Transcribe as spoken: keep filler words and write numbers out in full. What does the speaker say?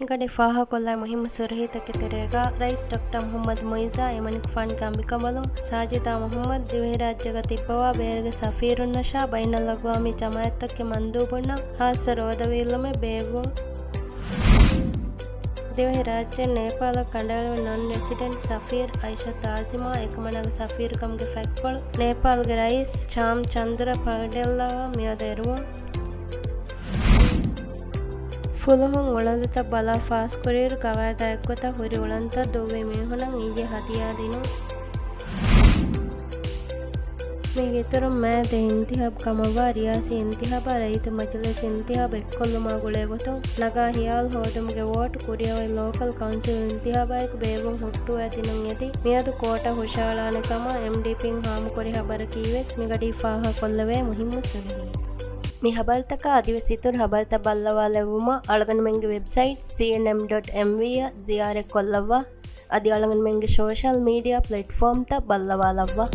މިގަޑި ފާހަގަކޮށްލާ މުހިއްމު ސުރަހީތަކެއް ތެރޭގަ، ރައީސް ޑޮކްޓަރ މުޙައްމަދު މުޢިއްޒާ އެމަނިކުފާނުގެ އަނބިކަނބަލުން ސާޖިދާ މުޙައްމަދު ދިވެހިރާއްޖޭގަ ތިއްބަވާ ބޭރުގެ ސަފީރުންނަށާ ބައިނަލްއަގްވާމީ ޖަމާޢަތްތަކުގެ މަންދޫބުންނަށް ޚާއްޞަ ރޯދަ ވީއްލުމެއް ބޭއްވުން. ދިވެހިރާއްޖޭން ނޭޕާލަށް ކަނޑައެޅުނު ނޮން ރެސިޑެންޓް ސަފީރު އައިޝަތު އާޒިމާ އެކަމަނާގެ ސަފީރުކަމުގެ ފަތްކޮޅު ނޭޕާލްގެ ރައީސް ޝާމް ޗަންދްރަ ޕަގްޑެލްލާއަށް މިއަދު އެރުވުން. ފުލުހުން އުޅަނދުތައް ބަލާ ފާސްކުރިއިރު، ގަވާއިދާ އެއްގޮތަށް ހުރި އުޅަނދުތައް ދުއްވި މީހުނަށް އިއްޔެ ހަދިޔާ ދިނުން. މީގެ އިތުރުން މޭ ދެ އިންތިހާބު ކަމަށްވާ ރިޔާސީ އިންތިހާބާ ރައްޔިތު މަޖިލިސް އިންތިހާބު އެއްކޮށްލުމާ ގުޅޭގޮތުން ނަގާ ހިޔާލު ހޯދުމުގެ ވޯޓު ކުރިއަށް އޮތް ލޯކަލް ކައުންސިލް އިންތިހާބާއެކު ބޭއްވުން ހުއްޓުވައިދިނުން އެދި، މިއަދު ކޯޓަށް ހުށައަޅާނެ ކަމަށް އެމްޑީޕީން ހާމަކުރި ހަބަރަކީވެސް މިގަޑީ ފާހަގަކޮށްލެވޭ މުހިއްމު ސުރަހީ. މި ހަބަރުތަކާ އަދިވެސް އިތުރު ހަބަރުތައް ބައްލަވާލެއްވުމަށް އަޅުގަނޑުމެންގެ ވެބްސައިޓް ސީއެންއެމް ޑޮޓް އެމްވީ އަށް ޒިޔާރަތްކޮށްލައްވާ. އަދި އަޅުގަނޑުމެންގެ ސޯޝަލް މީޑިއާ ޕްލެޓްފޯމްތައް ބައްލަވާލައްވާ.